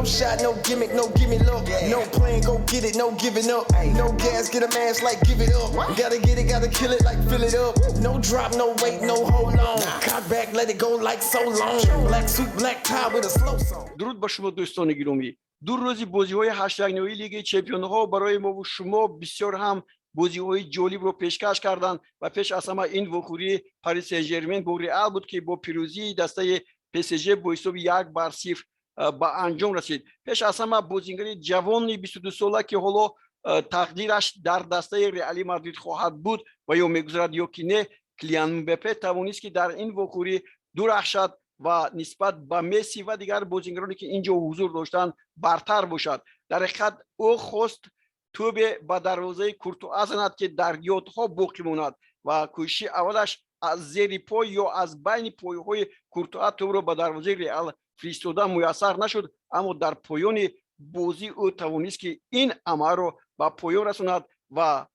No shot, no gimmick, no gimme look. No plan, go get it, no giving up. No gas, get a mask like give it up. Gotta get it, gotta kill it like fill it up. No drop, no wait, no hold on. Cock back, let it go like so long. Black suit, black tie with a slow song. Дуруд ба шумо, дӯстони гиромӣ. 2 рӯзи бозиҳои ҳаштякниҳоии Лигаи чемпионҳо барои мову шумо бисёр ҳам бозиҳои ҷолибро пешкаш карданд ва пеш аз ҳама ин вохӯрии Пари Сен Жермен бо Реал буд, ки бо пирӯзии дастаи ПСЖ бо ҳисоби 1-0 ба анҷом расид. Пеш аз ҳама бозингари ҷавони 22сола, ки ҳоло тақдираш дар дастаи Реали Мадрид хоҳад буд ва ё мегузарад ё ки не, Килиан Мбаппе тавонист, ки дар ин вохӯрӣ дурахшад ва нисбат ба Месси ва дигар бозингароне, ки ин ҷо ҳузур доштанд, бартар бошад. Дар ҳақиқат, ӯ хост тӯбе ба дарвозаи Куртуа занад, ки дар ёдҳо боқӣ монад, ва кӯшиши аввалаш аз зери пой ё аз байни пойҳои Куртуа тӯбро ба дарвозаи Реал фиристодан муяссар нашуд, аммо дар поёни бозӣ ӯ тавонист, ки ин амалро ба поён расонад ва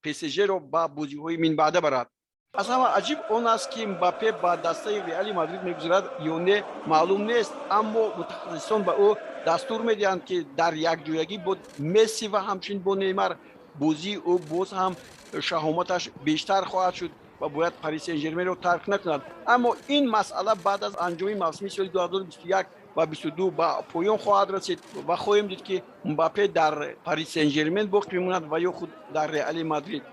ПСЖро ба бозиҳои минбаъда барад. Аз ҳама аҷиб он аст, ки Мбаппе ба дастаи Реали Мадрид мегузарад ё не, маълум нест, аммо мутахассисон ба ӯ дастур медиҳанд, ки дар якҷоягӣ бо Месси ва ҳамчунин бо Неймар бозии ӯ боз ҳам шаҳоматаш бештар хоҳад шуд ва бояд Пари Сен Жерменро тарк накунад. Аммо ин масъала баъд аз анҷоми мавсими соли 2021 ва 22 ба поён хоҳад расид ва хоҳем дид, ки Мбаппе дар Пари Сен Жермен боқӣ мемонад ва ё худ дар Реали Мадрид.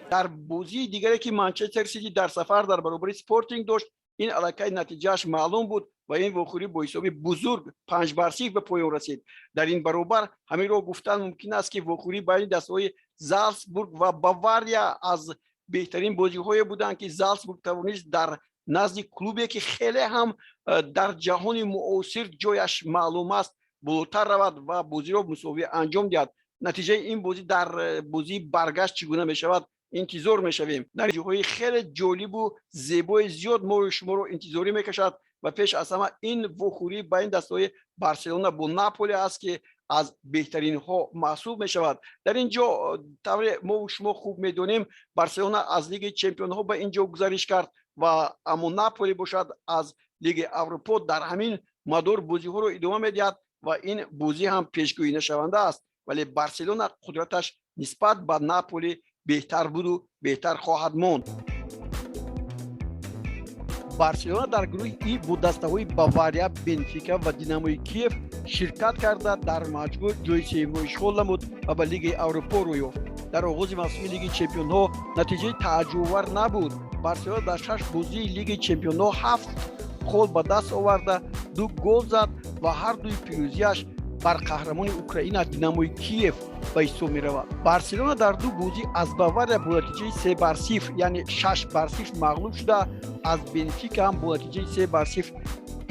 Дар бозии дигаре, ки Манчестер Сити дар сафар дар баробари Спортинг дошт, ин аллакай натиҷааш маълум буд ва ин вохӯрӣ бо ҳисоби бузург 5-0 ба поён расид. Дар ин баробар ҳаминро гуфтан мумкин аст, ки вохӯрӣ байни дастаҳои Залцбург ва Бавария аз беҳтарин бозиҳое буданд, ки Залцбург тавонист дар назди клубе, ки хеле ҳам дар ҷаҳони муосир ҷояш маълум аст, болотар равад ва бозиро мусовӣ анҷом диҳад. Натиҷаи ин бозӣ дар бозии баргашт чӣ гуна мешавад, интизор мешавем. Натиҷаҳои хеле ҷолибу зебои зиёд мою шуморо интизорӣ мекашад ва пеш аз ҳама ин вохӯрӣ байни дастаҳои Барселона бо Наполе аст, ки аз беҳтаринҳо маҳсуб мешавад. Дар ин ҷо, тавре мову шумо хуб медонем, Барселона аз Лигаи чемпионҳо ба ин ҷо гузариш кард ва аммо Наполе бошад, аз Лигаи Аврупо дар ҳамин мадор бозиҳоро идома медиҳад ва ин бозӣ ҳам пешгӯӣ нашаванда аст, вале Барселона қудраташ нисбат ба Наполи беҳтар буду беҳтар хоҳад монд. Барселона дар гурӯҳи И бо дастаҳои Бавария, Бенфика ва Динамои Киев ширкат карда, дар маҷмӯъ ҷои сеюмро ишғол намуд ва ба Лигаи Аврупо рӯй ёфт. Дар оғози мавсими Лигаи чемпионҳо натиҷаи тааҷҷубовар набуд. Барселона дар шаш бозии Лигаи чемпионҳо ҳафт хол ба даст оварда, ду гол зад ва ҳар дуи пирӯзиаш бар қаҳрамони Украина Динамои Киев ба ҳисоб меравад. Барселона дар ду бозӣ аз Бавария бо натиҷаи 3-0, яъне 6-0 мағлуб шуда, аз Бенфика ҳам бо натиҷаи 3-0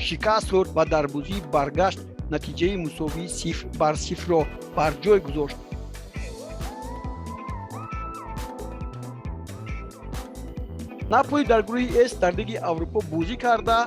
шикаст хӯрд ва дар бозии баргашт натиҷаи мусовии 0-0-ро бар ҷой гузошт. Наполи дар гурӯҳи С дар Лигаи Аврупо бозӣ карда,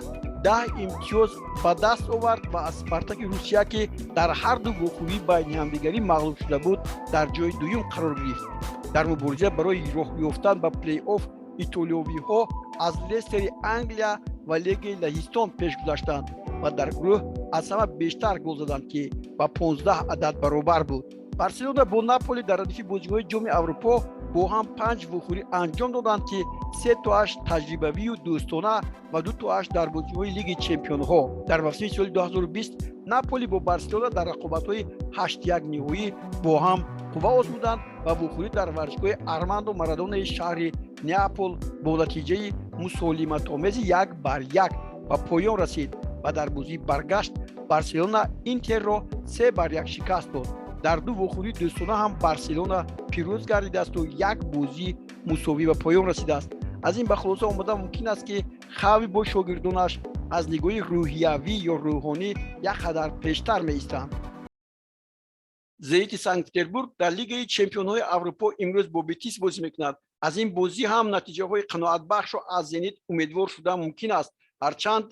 10 имтиёз ба даст овард ва аз Спартаки Русия, ки дар ҳар ду вохӯрӣ байни ҳамдигарӣ мағлуб шуда буд, дар ҷои дуюм қарор гирифт. Дар мубориза барои роҳ ёфтан ба плей-офф итолиёвиҳо аз Лестери Англия ва Легияи Лаҳистон пеш гузаштанд ва дар гурӯҳ аз ҳама бештар гол заданд, ки ба 15 адад баробар буд. Барселона бо Наполи дар радифи бозиҳои Ҷоми Аврупо бо ҳам панҷ вохӯрӣ анҷом доданд, ки се тоаш таҷрибавию дӯстона ва ду тоаш дар бозиҳои Лигаи чемпионҳо. Дар мавсими соли 2020 Наполи бо Барселона дар рақобатҳои ҳаштяк ниҳоӣ бо ҳам қувва озмуданд ва вохӯрӣ дар варзишгоҳи Армандо Марадонаи шаҳри Неапол бо натиҷаи мусолиматомези 1-1 ба поён расид ва дар бозии баргашт Барселона Интерро 3-1 шикаст дод. Дар ду вохӯрии дӯстона ҳам Барселона пирӯз гардидаасту як бозӣ мусовӣ ба поён расидааст. Аз ин ба хулоса омада мумкин аст, ки Хави бо шогирдонаш аз нигоҳи рӯҳиявӣ ё рӯҳонӣ як қадар пештар меистанд. Зенити Санкт Петербург дар Лигаи чемпионҳои Аврупо имрӯз бо Бетис бозӣ мекунад. Аз ин бозӣ ҳам натиҷаҳои қаноатбахшро аз Зенит умедвор шудан мумкин аст. Ҳарчанд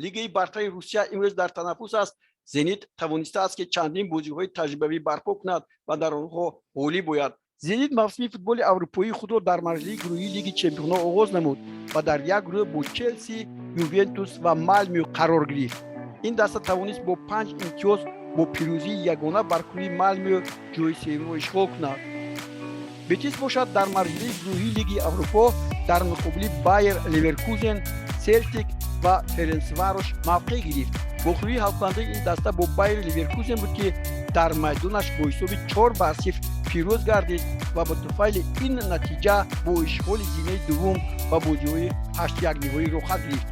Лигаи бартари Русия имрӯз дар танаффус аст. Зенит тавонистааст, ки чандин бозиҳои таҷрибавӣ барпо кунад ва дар онҳо ғолиб ояд. Зенит мавсими футболи аврупоии худро дар марҳилаи гурӯҳии Лиги чемпионҳо оғоз намуд ва дар як гурӯҳ бо Челси, Ювентус ва Малмю қарор гирифт. Ин даста тавонист бо 5 имтиёз бо пирӯзии ягона бар клуби Малмю ҷои сеюмро ишғол кунад. Бетис бошад, дар марҳилаи гурӯҳии Лиги Аврупо дар муқобили Байер Леверкузен, Селтик ва Ференсварош мавқеъ гирифт. Вохӯрии ҳалкунандаи ин даста бо Байер Леверкузен буд, ки дар майдонаш бо ҳисоби 4-0 пирӯз гардид ва ба туфайли ин натиҷа бо ишғоли зинаи дуввум ба бозиҳои ҳаштякниҳоӣ роҳхат гирифт.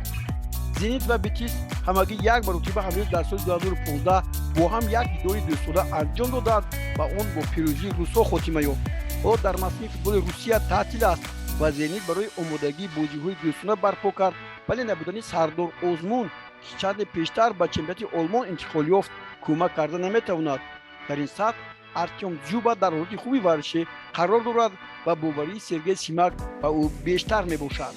Зенит ва Бетис ҳамагӣ як маротиба ҳанӯз дар соли 2015 бо ҳам як дидори дӯстона анҷом доданд ва он бо пирӯзии русҳо хотима ёфт. Ҳоло дар мавсими футболи Русия таътил аст ва Зенит барои омодагии бозиҳои дӯстона барпо кард, вале набудани Сардор Озмун, ки чанде пештар ба чемпионати Олмон интиқол ёфт, кӯмак карда наметавонад. Дар ин сатҳ Артём Дзюба дар ҳолати хуби варзишӣ қарор дорад ва боварии Сергей Симак ба ӯ бештар мебошад.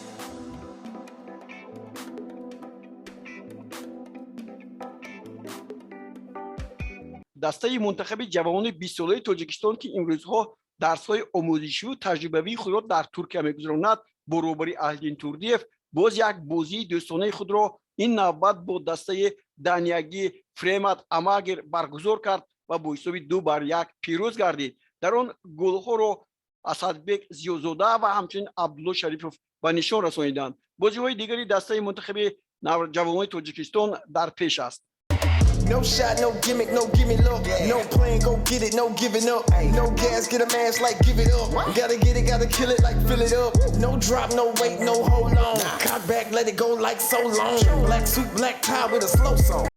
Дастаи мунтахаби ҷавонони бистсолаи Тоҷикистон, ки имрӯзҳо дарсҳои омӯзишиву таҷрибавии худро дар Туркия мегузаронад, бо роҳбари Аҳлиддин Турдиев боз як бозии дӯстонаи худро ин навбат бо дастаи даниягӣ Фремад Амагер баргузор кард ва бо ҳисоби 2-1 пирӯз гардид. Дар он голҳоро Асадбек Зиёзода ва ҳамчунин Абдулло Шарипов ба нишон расониданд. Бозиҳои дигари дастаи мунтахаби ҷавонони Тоҷикистон дар пеш аст. No shot, no gimmick, no gimme look. No plan, go get it, no giving up. No gas, get a mask like give it up. Gotta get it, gotta kill it like fill it up. No drop, no wait, no hold on. Cock back, let it go like so long. Black suit, black tie with a slow song.